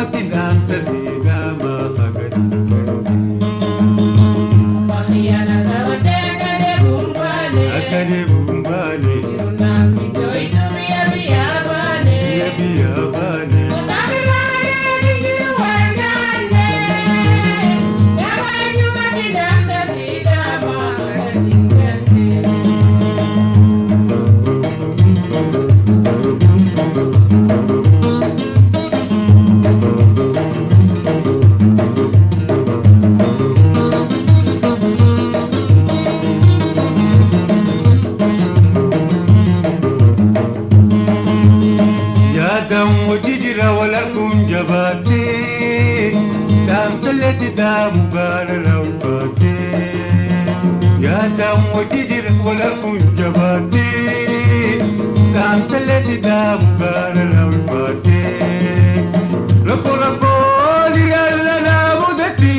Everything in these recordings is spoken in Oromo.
Shageenyumatti dhaamsa Sidaamaa hagadi akka deemuun baane biyya biyya baane. Yaadaan hojii jira wal arguun jabaatee dhaamsallee Sidaamu gaara ulfaatee. Yaadaan hojii jira wal arguun jabaatee dhaamsallee Sidaamu gaara ulfaatee. Rakkoo rakkoo dhiirarra mudatti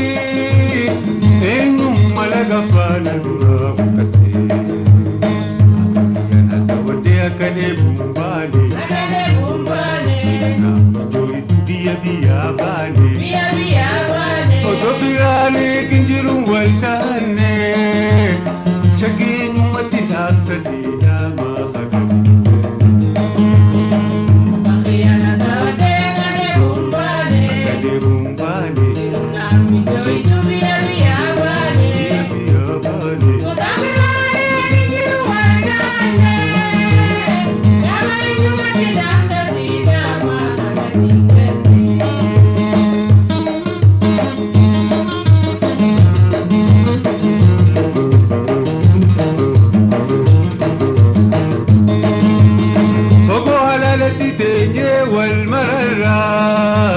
eenyummaa laga faana duraa buqqasee. Akka sawadee akka deemuun baane. Ijooyitu biyya biyya baane. Otoo firaalee kinjiruun wal taane. Shageenyumatti dhaamsa Sidaamaa hagadi. Akka deemuun baane. Biyya biyya baane. Fogoo halaalatti teenyee wal mararraa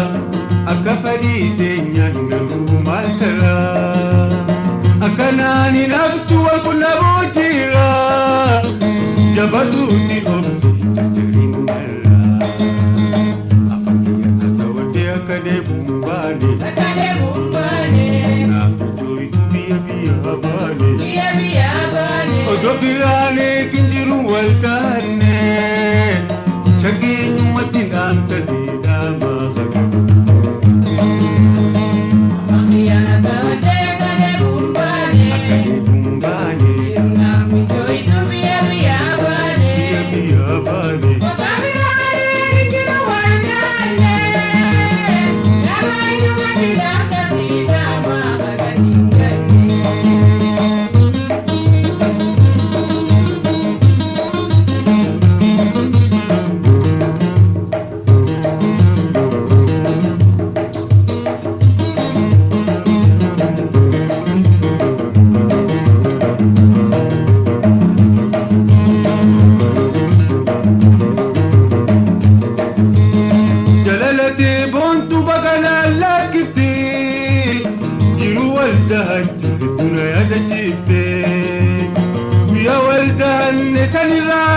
akka fedhii teenya hin galuu maal taraa akkanaan hin haftu wal qunnamuu jira jabatuutti obsi jarjariin narraa afaan kiyya taasawadee akka deemuun baane naaf ijooyitu biyya biyya baane. Odoo firaalee kinjiruun wal taane shageenyumatti dhaamsa Sidaamaa hagadi. Akka deemuun baane Biyya biyya biyya baane. Jalalatee boontu baganaa lakkiftee jiru waldaa jirtu na yaadachiiftee guyyaa waldaanne sanirraa